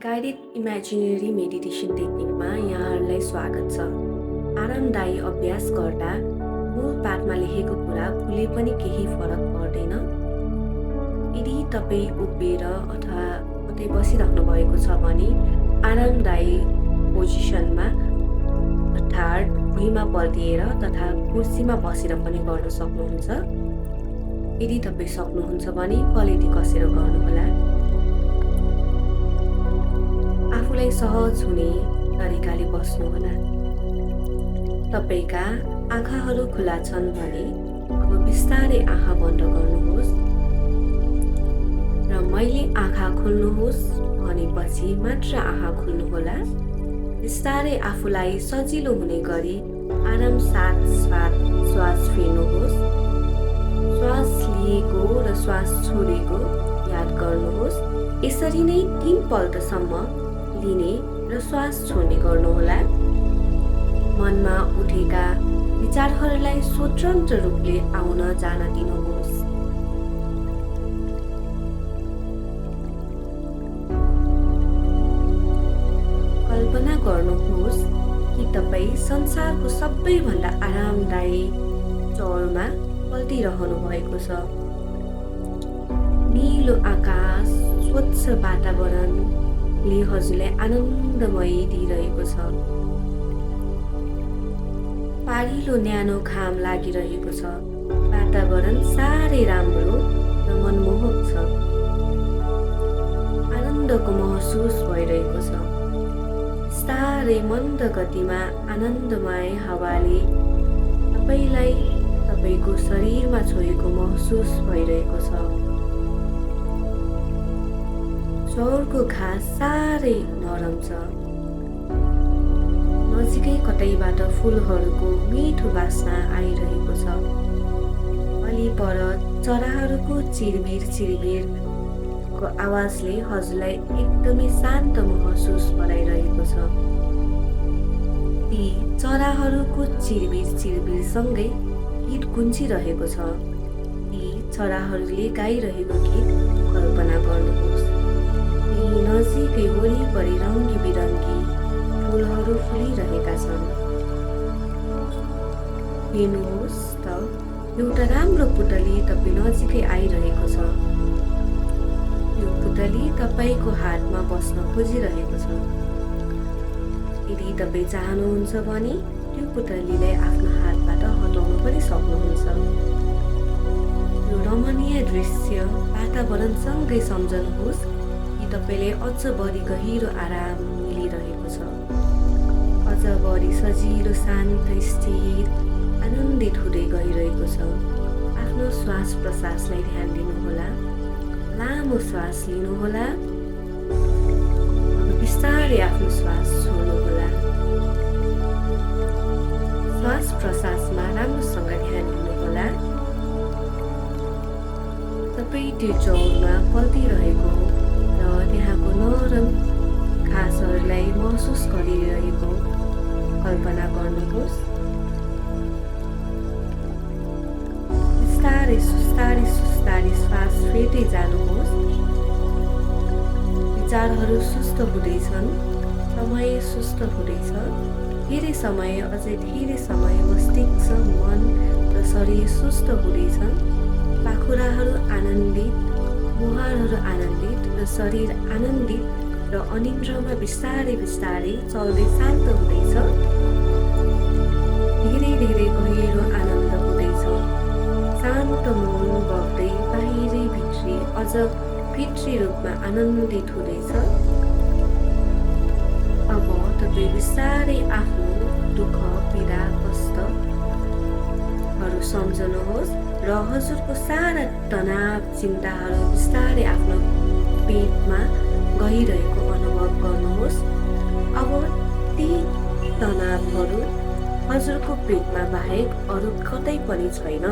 Guided imaginary meditation टेक्निकमा यहाँहरूलाई स्वागत छ। आरामदायी अभ्यास गर्दा मूल पाठमा लेखेको कुरा भुले पनि केही फरक पर्दैन। यदि तपाईँ उभिएर अथवा कतै बसिराख्नु भएको छ भने आरामदायी पोजिसनमा अर्थात् भुइँमा पल्टिएर तथा कुर्सीमा बसेर पनि गर्न सक्नुहुन्छ। यदि तपाईँ सक्नुहुन्छ भने कलेटी कसेर गर्नुहोला। आफूलाई सहज हुने तरिकाले बस्नुहोला। तपाईँका आँखाहरू खुला छन् भने अब बिस्तारै आँखा बन्द गर्नुहोस् र मैले आँखा खोल्नुहोस् भनेपछि मात्र आँखा खोल्नुहोला। बिस्तारै आफूलाई सजिलो हुने गरी आराम साथ श्वास फेर्नुहोस्। श्वास लिएको र श्वास छोडेको याद गर्नुहोस्। यसरी नै 3 पल्टसम्म लिने र श्वास छोड्ने गर्नुहोला। मनमा उठेका विचारहरूलाई स्वतन्त्र रूपले आउन जान दिनुहोस्। कल्पना गर्नुहोस् कि तपाईँ संसारको सबैभन्दा आरामदायी चौरमा पल्टिरहनु भएको छ। नीलो आकाश, स्वच्छ वातावरणले हजुरलाई आनन्दमय दिइरहेको छ। पारिलो न्यानो घाम लागिरहेको छ। वातावरण साह्रै राम्रो र मनमोहक छ। आनन्दको महसुस भइरहेको छ। बिस्तारै मन्द गतिमा आनन्दमय हावाले तपाईँलाई तपाईँको शरीरमा छोएको महसुस भइरहेको छ। चौरको घाँस साह्रै नरम छ। नजिकै कतैबाट फुलहरूको मिठो बास्ना आइरहेको छ। अलि पर चराहरूको चिरबिरको आवाजले हजुरलाई एकदमै शान्त महसुस गराइरहेको छ। ती चराहरूको चिरबिरसँगै गीत गुन्जिरहेको छ। ती चराहरूले गाइरहेको गीत कल्पना गर्नुहोस्। नजिकै वरिपरि रङ्गी बिरङ्गी फुलहरू फुलिरहेका छन्। हेर्नुहोस् त, एउटा राम्रो पुतली तपाईँ नजिकै आइरहेको छ। यो पुतली तपाईँको हातमा बस्न खोजिरहेको छ। यदि तपाईँ चाहनुहुन्छ भने त्यो पुतलीलाई आफ्नो हातबाट हटाउन पनि सक्नुहुन्छ। यो रमणीय दृश्य वातावरणसँगै सम्झनुहोस् कि तपाईँले अझ बढी गहिरो आराम मिलिरहेको छ। अझ बढी सजिलो, शान्त, स्थिर, आनन्दित हुँदै गइरहेको छ। आफ्नो श्वास प्रश्वासलाई ध्यान दिनुहोला। लामो श्वास लिनुहोला। अब बिस्तारै आफ्नो श्वास छोड्नुहोला। श्वास प्रश्वासमा राम्रोसँग ध्यान दिनुहोला। तपाईँ त्यो चौरमा पल्टिरहेको र त्यहाँको नरम घाँसहरूलाई महसुस गरिरहेको कल्पना गर्नुहोस्। बिस्तारै सुस्तारी श्वास फेर्दै जानुहोस्। विचारहरू सुस्त हुँदैछन्। समय सुस्त हुँदैछ। अझै धेरै समय मस्तिष्क, मन र शरीर सुस्त हुँदैछन्। पाखुराहरू आनन्दित, मुहारहरू आनन्दित र शरीर आनन्दित र अनिन्द्रमा बिस्तारै चल्दै शान्त हुँदैछ। धेरै गहिरो आनन्द हुँदैछ। शान्त मन बग्दै बाहिरै भित्री अझ भित्री रूपमा आनन्दित हुँदैछ। अब तपाईँ बिस्तारै आफ्नो दुःख, पीडा, कष्टहरू सम्झनुहोस् र हजुरको सारा तनाव, चिन्ताहरू बिस्तारै आफ्नो पेटमा गइरहेको अनुभव गर्नुहोस्। अब ती तनावहरू हजुरको पेटमा बाहेक अरू कतै पनि छैन।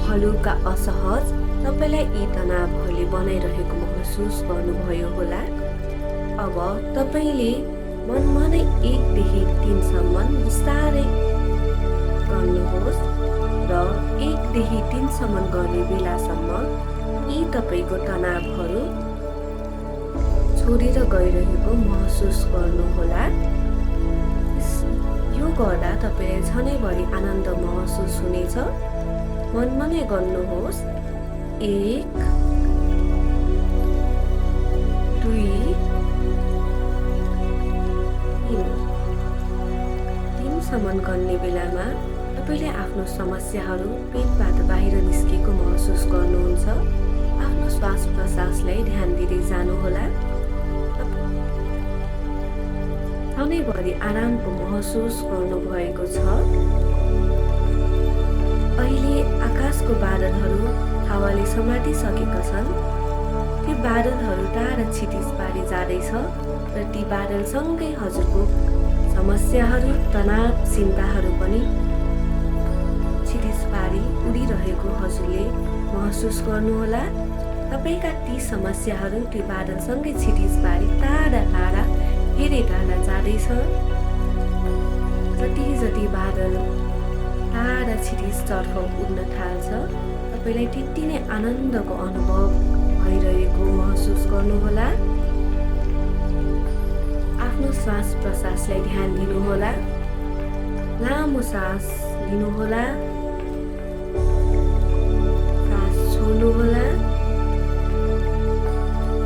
हलुका असहज तपाईँलाई यी तनावहरूले बनाइरहेको महसुस गर्नुभयो होला। अब तपाईँले मनमा नै 1 देखि 3 सम्म बिस्तारै गर्नुहोस् र 1 देखि 3 सम्म गर्ने बेलासम्म यी तपाईँको तनावहरू छोडेर गइरहेको महसुस गर्नुहोला। यो गर्दा तपाईँलाई झनै बढी आनन्द महसुस हुनेछ। मनमनै गर्नुहोस्, 1 2 3 सम्म गर्ने बेलामा तपाईँले आफ्नो समस्याहरू पेटबाट बाहिर निस्केको महसुस गर्नुहुन्छ। आफ्नो श्वास प्रश्वासलाई ध्यान दिँदै जानुहोला। झनै बढी आरामको महसुस गर्नुभएको छ। अहिले आकाशको बादलहरू हावाले समातिसकेका छन्। ती बादलहरू टाढा छिटिस पारी जाँदैछ र ती बादलसँगै हजुरको समस्याहरू, तनाव, चिन्ताहरू पनि छिटिस पारी उडिरहेको हजुरले महसुस गर्नुहोला। तपाईँका ती समस्याहरू ती बादलसँगै छिटिस पारी टाढा टाढा धेरै टाढा जाँदैछ। जति जति बादल टाढा छिटिसतर्फ उड्न थाल्छ, तपाईँलाई त्यति नै आनन्दको अनुभव भइरहेको महसुस गर्नुहोला। आफ्नो श्वास प्रश्वासलाई ध्यान दिनुहोला। लामो सास लिनुहोला, सास छोड्नुहोला।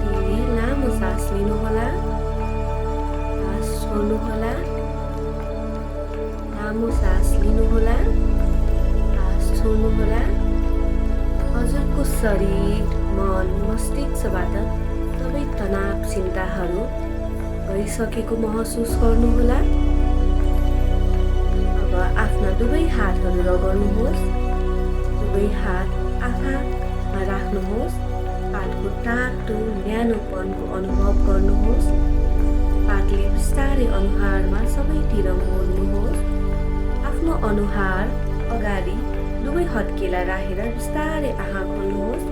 फेरि लामो सास लिनुहोला, सास छोड्नुहोला। लामो सास लिनुहोला, सास छोड्नुहोला। हजुरको शरीर, मन, मस्तिष्कबाट सबै तनाव, चिन्ताहरू गइसकेको महसुस गर्नुहोला। अब आफ्ना दुवै हातहरू रगड्नुहोस्। दुवै हात आँखामा राख्नुहोस्। हातको तातो न्यानोपनको अनुभव गर्नुहोस्। हातले बिस्तारै अनुहारमा सबैतिर मोड्नुहोस्। आफ्नो अनुहार अगाडि दुवै हत्केला राखेर बिस्तारै आँखा खोल्नुहोस्।